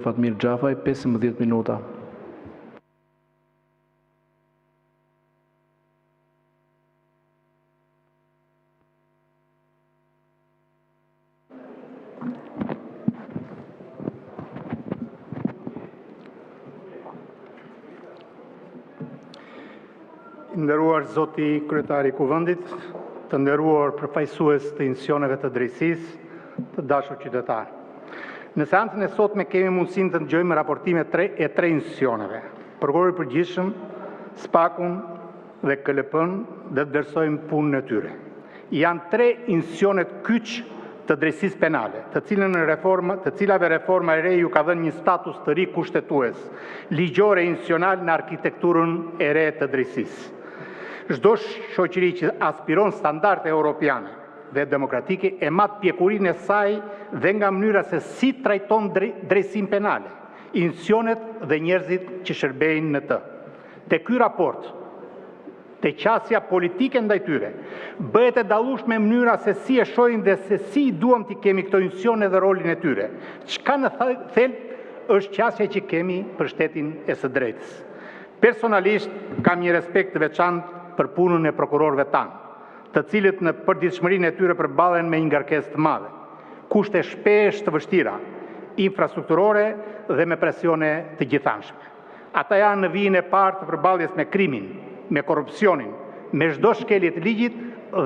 Fatmir Xhafaj, 15 minuta. I nderuar zoti Kryetar i Kuvendit, Të nderuar përfaqësues të institucioneve të drejtësisë, Të dashur qytetarë, Në seancën e sotme kemi mundësinë të dëgjojmë raportimet e tri institucioneve, Prokurorit të Përgjithshëm, SPAK-ut dhe KLP-së, dhe të vlerësojmë punën e tyre. Janë tri institucionet kyçe të drejtësisë penale, të cilave reforma e re u ka dhënë një status të ri kushtetues, ligjor e institucional në arkitekturën e re të drejtësisë. Çdo shoqëri që aspiron standarde europiane dhe demokratike, e mat pjekurinë e saj edhe nga mënyra se si trajton drejtësinë penale, institucionet dhe njerëzit që shërbejnë në të. Te ky raport, te qasja politike ndaj tyre, bëhet e dallueshme mënyra se si e shohim dhe se si duam t'i kemi këto institucione dhe rolin e tyre, çka në thelb është qasja që kemi për shtetin e së drejtës. Personalisht, kam një respekt të veçantë për punën e prokurorëve tanë, të cilët në përditshmërinë e tyre përballen me një ngarkesë të madhe, kushte shpesh të vështira infrastrukturore dhe me presione të gjithanshme. Ata janë në vijën e parë të përballjes me krimin, me korrupsionin, me çdo shkelje të ligjit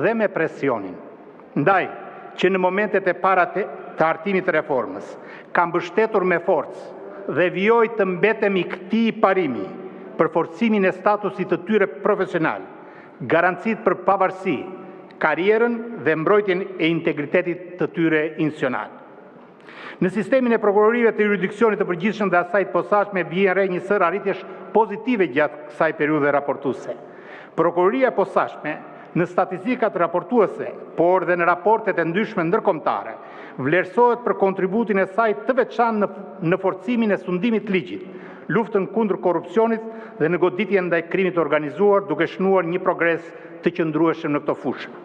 dhe me presionin. Ndaj, që në momentet e para të hartimit të reformës, kam mbështetur me forcë dhe vijoj të mbetem i këtij parimi: përforcimin e statusit të tyre profesional, garancitë për pavarësi, karrierën dhe mbrojtjen e integritetit të tyre institucional. Në sistemin e prokurorive të juridiksionit të përgjithshëm dhe asaj të posaçme vihen re një sërë arritjesh pozitive gjatë kësaj periudhe raportuese. Prokuroria e Posaçme në statistikat raportuese, por edhe në raportet e ndryshme ndërkombëtare, vlerësohet për kontributin e saj të veçantë në forcimin e sundimit të ligjit, luftën kundër korrupsionit dhe në goditjen ndaj krimit të organizuar, duke shënuar një progres të qëndrueshëm në këto fusha.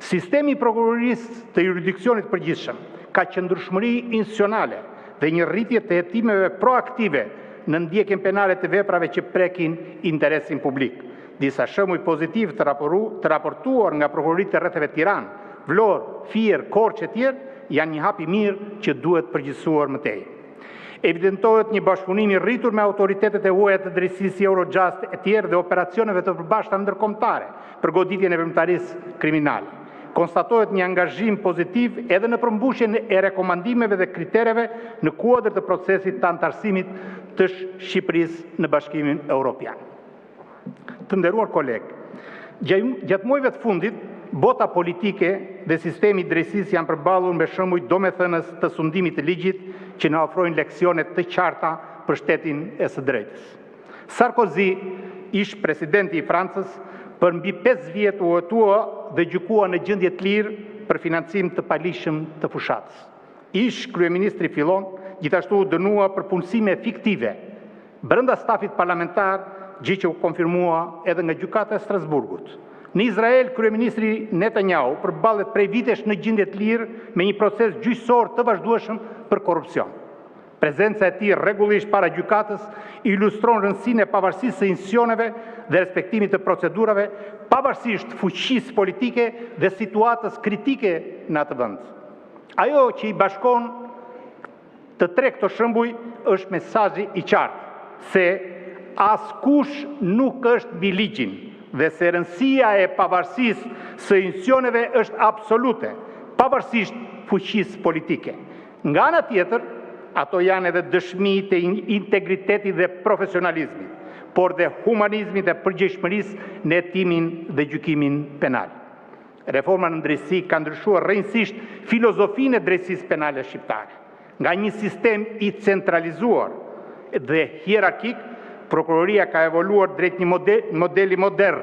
Sistemi i Prokurorisë së Juridiksionit të Përgjithshëm ka qëndrueshmëri institucionale dhe një rritje të hetimeve proaktive në ndjekjen penale të veprave që prekin interesin publik. Disa shembuj pozitivë të raportuar nga prokuroritë e rretheve Tiranë, Vlorë, Fier, Korçë e të tjera, janë një hap i mirë që duhet përgjithësuar më tej. Evidentohet një bashkëpunim i rritur me autoritetet e huaja të drejtësisë, si Eurojust e të tjera, dhe operacioneve të përbashkëta ndërkombëtare për goditjen e veprimtarisë kriminale. Konstatohet një angazhim pozitiv edhe në përmbushjen e rekomandimeve dhe kritereve në kuadër të procesit të anëtarësimit të Shqipërisë në Bashkimin Europian. Të nderuar kolegë, Gjatë muajve të fundit, bota politike dhe sistemi i drejtësisë janë përballur me shembuj domethënës të sundimit të ligjit, që na ofrojnë leksione të qarta për shtetin e së drejtës. Sarkozy, ish-presidenti i Francës, për mbi 5 vjet u hetua dhe u gjykua në gjendje të lirë për financim të paligjshëm të fushatës. Ish-kryeministri Fillon, gjithashtu, u dënua për punësime fiktive brenda stafit parlamentar, gjë që u konfirmua edhe nga Gjykata e Strasburgut. Në Izrael, Kryeministri Netanyahu përballet prej vitesh në gjendje të lirë me një proces gjyqësor të vazhdueshëm për korrupsion. Prezenca e tij rregullisht para gjykatës ilustron rëndësinë e pavarësisë së institucioneve dhe respektimit të procedurave, pavarësisht fuqisë politike dhe situatës kritike në atë vend. Ajo që i bashkon të tre këta shembuj është mesazhi i qartë se askush nuk është mbi ligjin dhe se rëndësia e pavarësisë së institucioneve është absolute, pavarësisht fuqisë politike. Nga ana tjetër, ato janë edhe dëshmi të integritetit dhe profesionalizmit, por edhe humanizmit dhe përgjegjshmërisë në hetimin dhe gjykimin penal. Reforma në Drejtësi ka ndryshuar rrënjësisht filozofinë e drejtësisë penale shqiptare. Nga një sistem i centralizuar dhe hierarkik, prokuroria ka evoluar drejt një modeli modern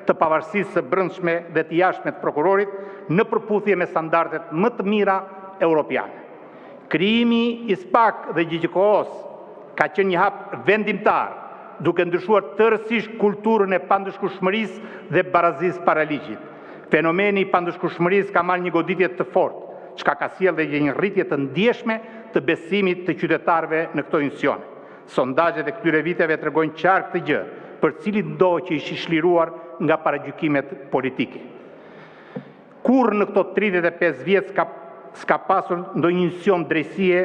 të pavarësisë së brendshme dhe të jashtme të prokurorit, në përputhje me standardet më të mira europiane. Krijimi i SPAK-ut dhe GJKKO-së ka qenë një hap vendimtar, duke ndryshuar tërësisht kulturën e pandëshkueshmërisë dhe barazisë para ligjit. Fenomeni i pandëshkueshmërisë ka marrë një goditje të fortë, çka ka sjellë edhe një rritje të ndjeshme të. të besimit të qytetarëve në këto institucione. Sondazhet e këtyre viteve e tregojnë qartë këtë gjë për cilindo që është i çliruar nga paragjykimet politike. Kurrë në këto 35 vjet s'ka pasur ndonjë institucion drejtësie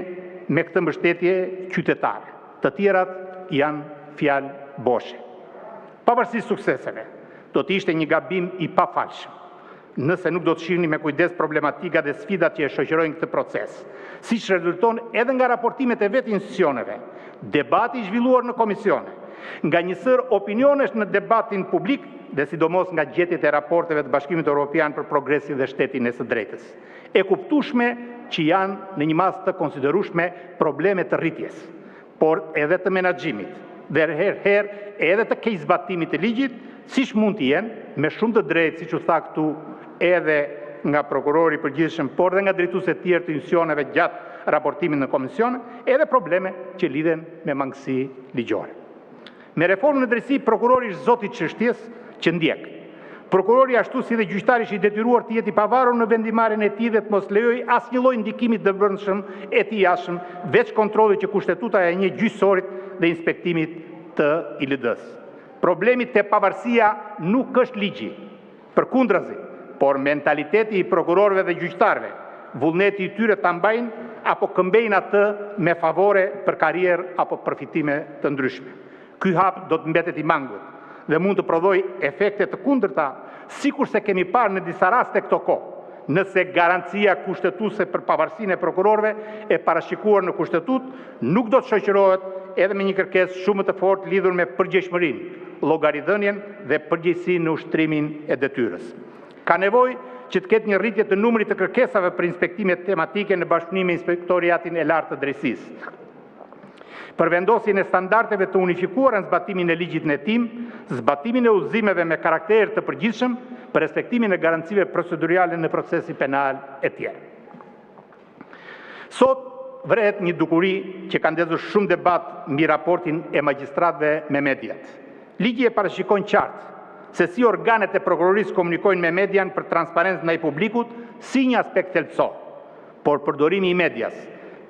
me këtë mbështetje qytetare. Të tjerat janë fjalë boshe. Pavarësisht sukseseve, do të ishte një gabim i pafalshëm nëse nuk do të shihnim me kujdes problematikat dhe sfidat që e shoqërojnë këtë proces, siç rezulton edhe nga raportimet e vetë institucioneve, debati i zhvilluar në komisione, nga një sërë opinionesh në debatin publik dhe sidomos nga gjetjet e raporteve të Bashkimit Europian për progresin dhe shtetin e së drejtës. E kuptueshme që janë në një masë të konsiderueshme probleme të rritjes, por edhe të menaxhimit dhe herë-herë edhe të keqzbatimit të ligjit, siç mund të jenë, me shumë të drejtë, siç u tha këtu edhe nga Prokurori i Përgjithshëm, por edhe nga drejtuesit e tjerë të institucioneve gjatë raportimit në komisione, edhe probleme që lidhen me mangësi ligjore. Me reformën në drejtësi, prokurori është zot i çështjes që ndjek. Prokurori, ashtu si dhe gjyqtari, është i detyruar të jetë i pavarur në vendimmarrjen e tij dhe të mos lejojë asnjë lloj ndikimi të brendshëm e të jashtëm, veç kontrollit që Kushtetuta ia njeh gjyqësorit dhe inspektimit të ILD-së. Problemi te pavarësia nuk është ligji, përkundrazi, por mentaliteti i prokurorëve dhe gjyqtarëve, vullneti i tyre ta mbajnë apo këmbejnë atë me favore për karrierë apo përfitime të ndryshme. Ky hap do të mbetet i mangët dhe mund të prodhojë efekte të kundërta, sikurse kemi parë në disa raste këto kohë, nëse garancia kushtetuese për pavarësinë e prokurorëve, e parashikuar në Kushtetutë, nuk do të shoqërohet edhe me një kërkesë shumë më të fortë lidhur me përgjegjshmërinë, llogaridhënien dhe përgjegjësinë në ushtrimin e detyrës. Ka nevojë që të ketë një rritje të numrit të kërkesave për inspektime tematike në bashkëpunim me Inspektoratin e Lartë të Drejtësisë, për vendosjen e standardeve të unifikuara në zbatimin e ligjit në hetim, zbatimin e udhëzimeve me karakter të përgjithshëm, për respektimin e garancive procedurale në procesin penal e të tjera. Sot vërehet një dukuri që ka ndezur shumë debat mbi raportin e magjistratëve me mediat. Ligji e parashikon qartë se si organet e prokurorisë komunikojnë me median për transparencë ndaj publikut, si një aspekt thelbësor. Por përdorimi i medias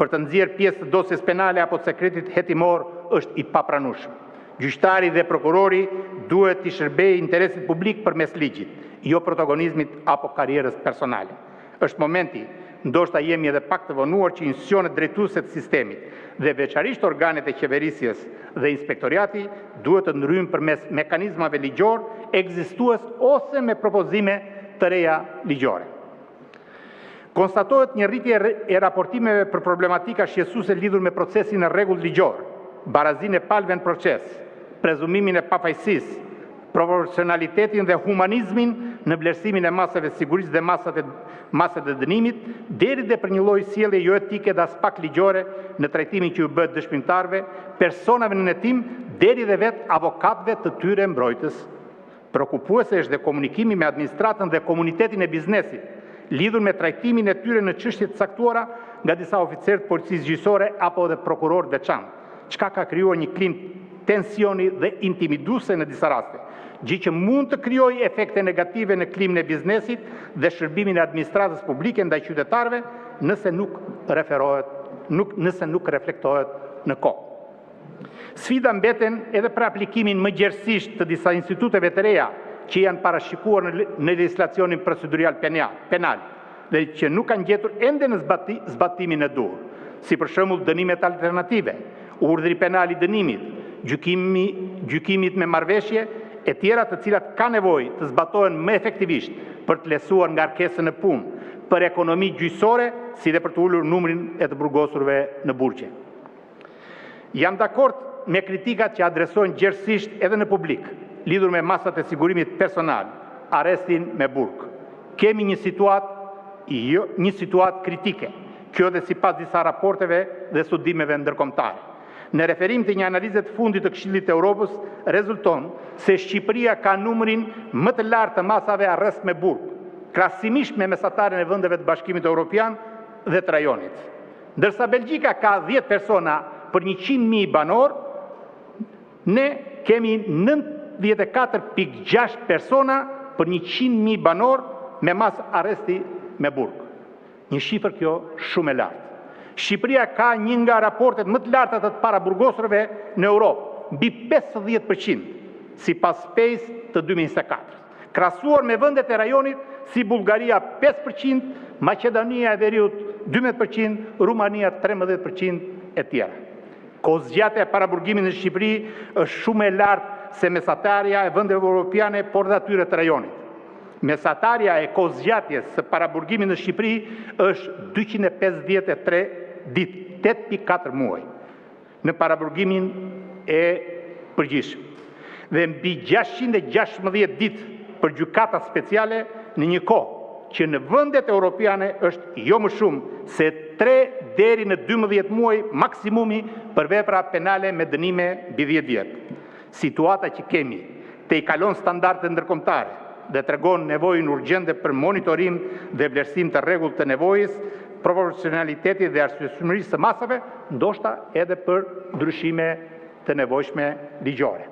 për të nxjerrë pjesë të dosjes penale apo të sekretit hetimor është i papranueshëm. Gjyqtari dhe prokurori duhet t'i shërbejë interesit publik përmes ligjit, jo protagonizmit apo karrierës personale. Është momenti, ndoshta jemi edhe pak të vonuar, që institucionet drejtuese të sistemit dhe veçanërisht organet e qeverisjes dhe inspektorati duhet të ndërhyjnë përmes mekanizmave ligjorë ekzistues ose me propozime të reja ligjore. Konstatohet një rritje e raportimeve për problematika shqetësuese lidhur me procesin e rregullt ligjor, barazinë e palëve në proces, prezumimin e pafajësisë, proporcionalitetin dhe humanizmin në vlerësimin e masave të sigurisë dhe masat e dënimit, deri dhe për një lloj sjelljeje joetike dhe aspak ligjore në trajtimin që u bëhet dëshmitarëve, personave nën hetim, deri dhe vetë avokatëve të tyre mbrojtës. Preokupues është dhe komunikimi me administratën dhe komunitetin e biznesit, lidhur me trajtimin e tyre në çështje të caktuara nga disa oficerë të Policisë Gjyqësore apo edhe prokurorë të veçantë, çka ka krijuar një klimë tensioni dhe intimiduese në disa raste, gjë që mund të krijojë efekte negative në klimën e biznesit dhe shërbimin e administratës publike ndaj qytetarëve, nëse nuk referohet, nuk nëse nuk reflektohet në kohë. Sfida mbeten edhe për aplikimin më gjerësisht të disa instituteve të reja që janë parashikuar në legjislacionin procedural penal dhe që nuk kanë gjetur ende në zbatimin e duhur, si për shembull dënimet alternative, urdhri penal i dënimit, gjykimi, gjykimit me marrëveshje e tjera, të cilat kanë nevojë të zbatohen më efektivisht për të lehtësuar ngarkesën në punë, për ekonomi gjyqësore, si dhe për të ulur numrin e të burgosurve në burgje. Jam dakord me kritikat që adresohen gjerësisht edhe në publik, lidhur me masat e sigurimit personal, arrestin me burg. Kemi një situatë jo, një situatë kritike, kjo edhe sipas disa raporteve dhe studimeve ndërkombëtare. Në referim të një analize të fundit të Këshillit të Europës, rezulton se Shqipëria ka numrin më të lartë të masave arrest me burg, krahasimisht me mesataren e vendeve të Bashkimit Europian dhe të rajonit. Ndërsa Belgjika ka 10 persona për 100.000 banorë, ne kemi 94.6 persona për 100.000 banorë me masë arresti me burg. Një shifër kjo shumë e lartë. Shqipëria ka një nga raportet më të larta të të paraburgosurve në Europë, mbi 50%, sipas SPACE të 2024-s, krahasuar me vendet e rajonit si Bullgaria 5%, Maqedonia e Veriut 12%, Rumania 13% e të tjera. Kohëzgjatja e paraburgimit në Shqipëri është shumë më e lartë se mesatarja e vendeve europiane, por edhe atyre të rajonit. Mesatarja e kohëzgjatjes së paraburgimit në Shqipëri është 253 ditë, 8,4 muaj në paraburgimin e përgjithshëm dhe mbi 616 ditë për gjykatat speciale, në një kohë që në vendet europiane është jo më shumë se 3 deri në 12 muaj maksimumi për vepra penale me dënime mbi 10 vjet. Situata që kemi tejkalon standardet ndërkombëtare dhe tregon nevojën urgjente për monitorim dhe vlerësim të rregullt të nevojës, proporcionalitetit dhe arsyeshmërisë së masave, ndoshta edhe për ndryshime të nevojshme ligjore.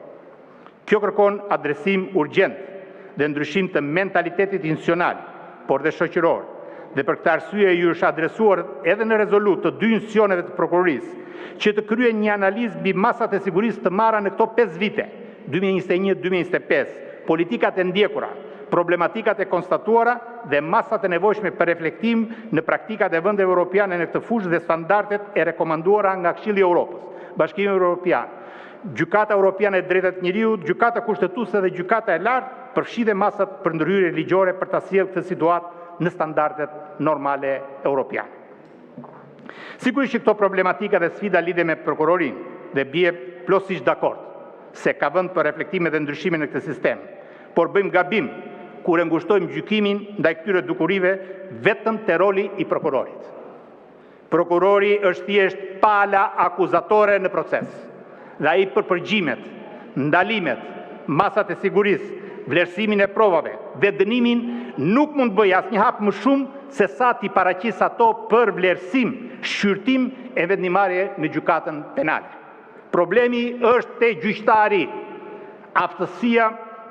Kjo kërkon adresim urgjent dhe ndryshim të mentalitetit institucional, por edhe shoqëror. Dhe për këtë arsye u është adresuar edhe në rezolutë të dyja institucioneve të prokurorisë, që të kryejnë një analizë mbi masat e sigurisë të marra në këto 5 vjet, 2021-2025, politikat e ndjekura, problematikat e konstatuara dhe masat e nevojshme për reflektim në praktikat e vendeve europiane në këtë fushë dhe standardet e rekomanduara nga Këshilli i Europës, Bashkimi Europian, Gjykata Europiane e të Drejtave të Njeriut, Gjykata Kushtetuese dhe Gjykata e Lartë, përfshirë dhe masat për ndërhyrje ligjore për ta sjellë këtë situatë në standardet normale europiane. Sigurisht që këto problematika dhe sfida lidhen me prokurorinë dhe bie plotësisht dakord se ka vend për reflektime dhe ndryshime në këtë sistem, por bëjmë gabim kur e ngushtojmë gjykimin ndaj këtyre dukurive vetëm te roli i prokurorit. Prokurori është thjesht pala akuzatore në proces dhe ai për përgjimet, ndalimet, masat e sigurisë, vlerësimin e provave dhe dënimin nuk mund të bëjë asnjë hap më shumë sesa t'i paraqesë ato për vlerësim, shqyrtim e vendimmarrje në gjykatën penale. Problemi është te gjyqtari, aftësia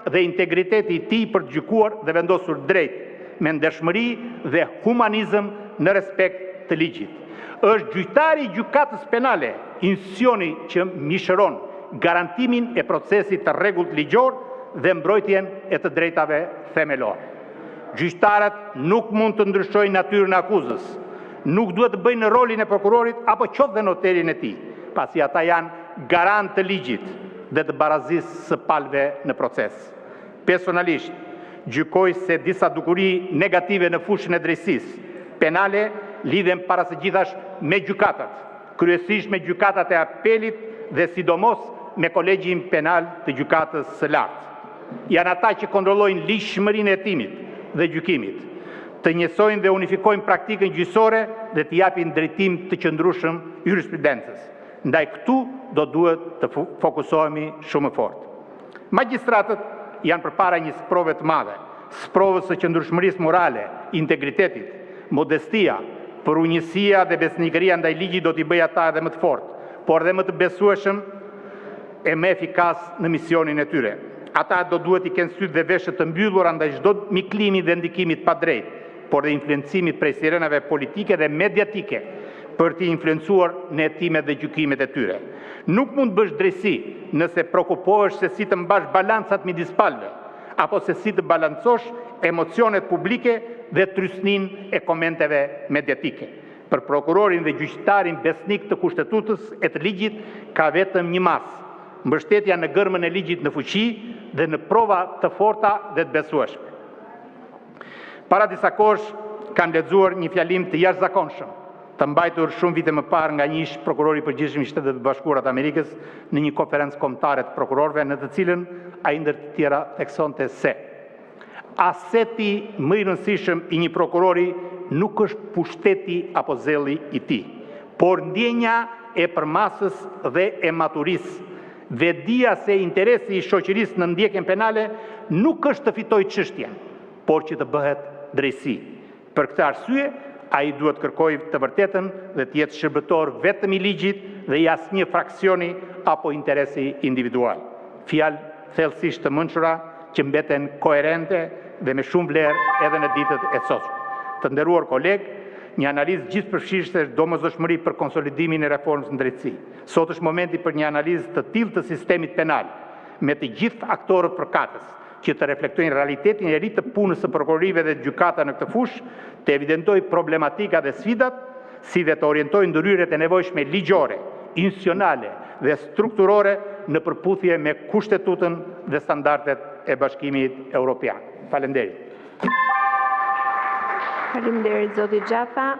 dhe integriteti i tij për të gjykuar dhe vendosur drejt, me ndershmëri dhe humanizëm në respekt të ligjit. Është gjyqtari i gjykatës penale institucioni që mishëron garantimin e procesit të rregullt ligjor dhe mbrojtjen e të drejtave themelore. Gjyqtarët nuk mund të ndryshojnë natyrën e akuzës, nuk duhet të bëjnë rolin e prokurorit apo qoftë dhe noterin e tij, pasi ata janë garantë të ligjit dhe të barazisë së palëve në proces. Personalisht, gjykoj se disa dukuri negative në fushën e drejtësisë penale lidhen, para së gjithash, me gjykatat, kryesisht me gjykatat e Apelit dhe sidomos me Kolegjin Penal të Gjykatës së Lartë. Janë ata që kontrollojnë ligjshmërinë e hetimit dhe gjykimit, të njësojnë dhe unifikojnë praktikën gjyqësore dhe t'i japin drejtim të qëndrueshëm jurisprudencës, ndaj këtu do të duhet të fokusohemi shumë më fort. Magjistratët janë përpara një sprove të madhe, sprovës së qëndrueshmërisë morale, integritetit. Modestia, përulësia dhe besnikëria ndaj ligjit do t'i bëjë ata edhe më të fortë, por edhe më të besueshëm e më efikasë në misionin e tyre. Ata do të duhet t'i kenë sytë dhe veshët të mbyllur ndaj çdo miklimi dhe ndikimi të padrejtë, por edhe influencimit prej sirenave politike dhe mediatike për t'i influencuar në hetimet dhe gjykimet e tyre. Nuk mund të bësh drejtësi nëse preokupohesh se si të mbash balancat midis palëve apo se si të balancosh emocionet publike dhe trysninë e komenteve mediatike. Për prokurorin dhe gjyqtarin besnik të Kushtetutës e të ligjit ka vetëm një masë: mbështetja në germën e ligjit në fuqi dhe në prova të forta dhe të besueshme. Para disa kohësh kam lexuar një fjalim të jashtëzakonshëm, të mbajtur shumë vite më parë nga një ish-Prokuror i Përgjithshëm i Shteteve të Bashkuara të Amerikës në një konferencë kombëtare të prokurorëve, në të cilën ai, ndër të tjera, theksonte se: “Aseti më i rëndësishëm i një prokurori nuk është pushteti apo zelli i tij, por ndjenja e përmasës dhe e maturisë, vetëdija se interesi i shoqërisë në ndjekjen penale nuk është të fitojë çështjen, por që të bëhet drejtësi. Për këtë arsye, ai duhet të kërkojë të vërtetën dhe të jetë shërbëtor vetëm i ligjit dhe i asnjë fraksioni apo interesi individual.” Fjalë thellësisht të mençura, që mbeten koherente dhe me shumë vlerë edhe në ditët e sotme. Të nderuar kolegë, Një analizë gjithëpërfshirëse është domosdoshmëri për konsolidimin e reformës në drejtësi. Sot është momenti për një analizë të tillë të sistemit penal, me të gjithë aktorët përkatës, që të reflektojë realitetin e ri të punës së prokurorive dhe gjykatave në këtë fushë, të evidentojë problematikat dhe sfidat, si dhe të orientojë ndërhyrjet e nevojshme ligjore, institucionale dhe strukturore në përputhje me Kushtetutën dhe standardet e Bashkimit Europian. Faleminderit! Faleminderit, zoti Xhafaj!